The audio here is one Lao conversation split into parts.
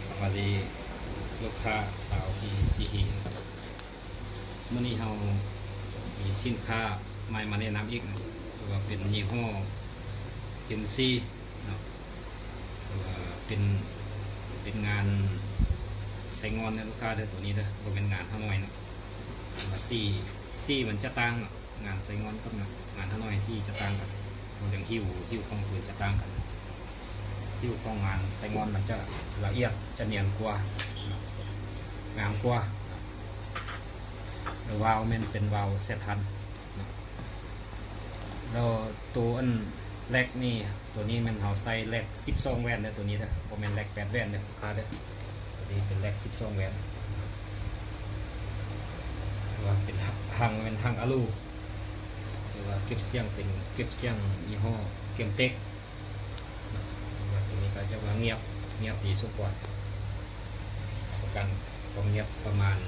ສະບາຍດີລູກຄ້າຊາວ ທີ່ຊີ ມື້ນີ້ເຮົາມີສິນຄ້າໃໝ່ມາແນະນຳອີກນະ ຄືວ່າເປັນຍີ່ຫໍ້ ເອັມຊີ ເນາະ ຄືວ່າເປັນ ເປັນງານໄຊງ່ອນເດີລູກຄ້າເດີ ໂຕນີ້ເດີ ບໍ່ແມ່ນງານຮານ້ອຍເນາະ ວ່າສີ ສີມັນຈະຕ່າງເນາະ ງານໄຊງ່ອນກັບງານ ງານຮານ້ອຍສີຈະຕ່າງກັນ ເລື່ອງຫິ້ວ ຫິ້ວຂອງພື້ນຈະຕ່າງກັນ ຫິ້ວຂອງງານໄຊງ່ອນມັນຈະລະອຽດ ຈະນຽນກວ່າ ງາມກວ່າ ແລ້ວວາວແມ່ນເປັນວາວແຊດທັນເນາະ ແລ້ວໂຕອັນແລັກນີ້ ໂຕນີ້ແມ່ນເຮົາໃສ່ແລັກສິບສອງແຫວນເດີ ໂຕນີ້ເດີ ບໍ່ແມ່ນແລັກແປດແຫວນເດີລູກຄ້າເດີ ໂຕນີ້ເປັນແລັກສິບສອງແຫວນ ວ່າເປັນຮັງ ແມ່ນຮັງອາລູ ຫຼືວ່າເກັບສຽງ ເປັນເກັບສຽງຍີ່ຫໍ້ເກມເຕັກ ໂຕນີ້ກໍຈະວ່າງຽບ ງຽບດີສົມຄວນ ປະກັນຄວາມງຽບປະມານ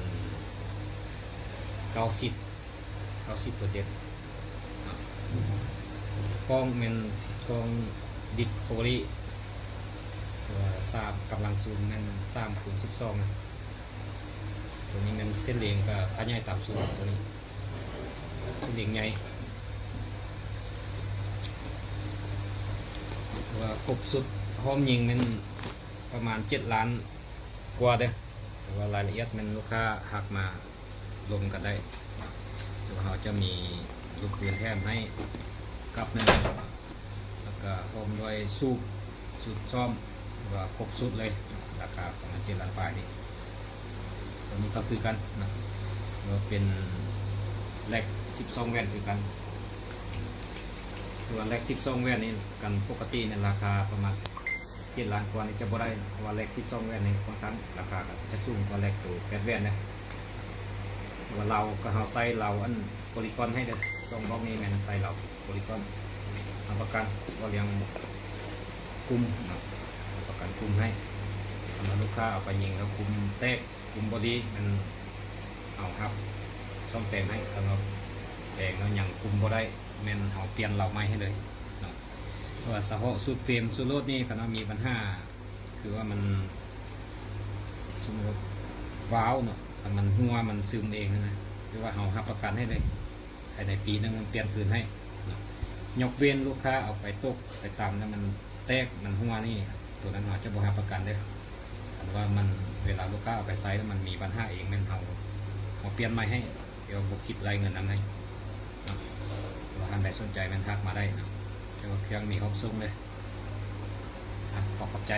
ເກົ້າສິບ ເກົ້າສິບເປີເຊັນ ກ້ອງແມ່ນກ້ອງດິສຄັຟເວີຣີ ຕົວສາມ ກຳລັງຊູມແມ່ນສາມຄູນສິບສອງ ໂຕນີ້ແມ່ນເສັ້ນເລນກໍຂະຫຍາຍຕາມສູງ ໂຕນີ້ເສັ້ນເລນໃຫຍ່ ວ່າຄົບຊຸດ ພ້ອມຍິງແມ່ນປະມານເຈັດລ້ານກວ່າເດີ ແຕ່ວ່າລາຍລະອຽດແມ່ນລູກຄ້າທັກມາ ລົມກັນໄດ້ ແຕ່ວ່າເຮົາຈະມີລູກປືນແຖມໃຫ້ກັບໜຶ່ງ ແລ້ວກໍພ້ອມດ້ວຍສູບ ຊຸດຊ້ອມ ວ່າຄົບຊຸດເລີຍ ລາຄາປະມານເຈັດລ້ານປາຍນີ້ ໂຕນີ້ກໍຄືກັນນະ ວ່າເປັນແລັກສິບສອງແຫວນຄືກັນ ຄືວ່າແລັກສິບສອງແຫວນນີ້ ກັນປົກກະຕິໃນລາຄາປະມານ ເຈັດລ້ານກວ່ານີ້ຈະບໍ່ໄດ້ ເພາະວ່າແລັກສິບສອງແຫວນນີ້ຂ້ອນຂ້າງລາຄາກໍຈະສູງກວ່າແລັກໂຕແປດແຫວນເດ້ ເພາະວ່າລາວກໍເຮົາໃສ່ລາວອັນໂພລີກອນໃຫ້ເດີ ສອງບລັອກນີ້ແມ່ນໃສ່ລາວໂພລີກອນ ຮັບປະກັນເວົ້າເລື່ອງກຸ່ມເນາະ ຮັບປະກັນກຸ່ມໃຫ້ ຄັນວ່າລູກຄ້າເອົາໄປຍິງແລ້ວກຸ່ມແຕກ ກຸ່ມບໍ່ດີ ແມ່ນເຮົາຮັບສ້ອມແປງໃຫ້ ຄັນວ່າແປງແລ້ວຍັງກຸ່ມບໍ່ໄດ້ ແມ່ນເຮົາປ່ຽນລາວໃໝ່ໃຫ້ເລີຍເນາະ ເພາະວ່າສະເພາະຊຸດເຟຣມຊຸດໂຫຼດນີ້ ຄັນວ່າມີບັນຫາ ຄືວ່າມັນ ສົມມຸດວ່າວເນາະ ຄັນມັນຮົ່ວມັນຊຶມເອງຫັ້ນນະ ຄືວ່າເຮົາຮັບປະກັນໃຫ້ເລີຍ ພາຍໃນປີໜຶ່ງມັນປ່ຽນຄືນໃຫ້ເນາະ ຍົກເວັ້ນລູກຄ້າເອົາໄປຕົກໄປຕຳແລ້ວມັນແຕກມັນຮົ່ວນີ້ ໂຕນັ້ນເຮົາຈະບໍ່ຮັບປະກັນເດີ້ ຄັນວ່າມັນ ເວລາລູກຄ້າເອົາໄປໃຊ້ແລ້ວມັນມີບັນຫາເອງ ແມ່ນເຮົາ ເຮົາປ່ຽນໃໝ່ໃຫ້ ແຕ່ວ່າບໍ່ຄິດໄລ່ເງິນນຳເດ້ເນາະ ວ່າທ່ານໃດສົນໃຈແມ່ນທັກມາໄດ້ເນາະ ແຕ່ວ່າເຄື່ອງມີຮອບສົ່ງເດີ້ ອາ ຂໍຂອບໃຈ.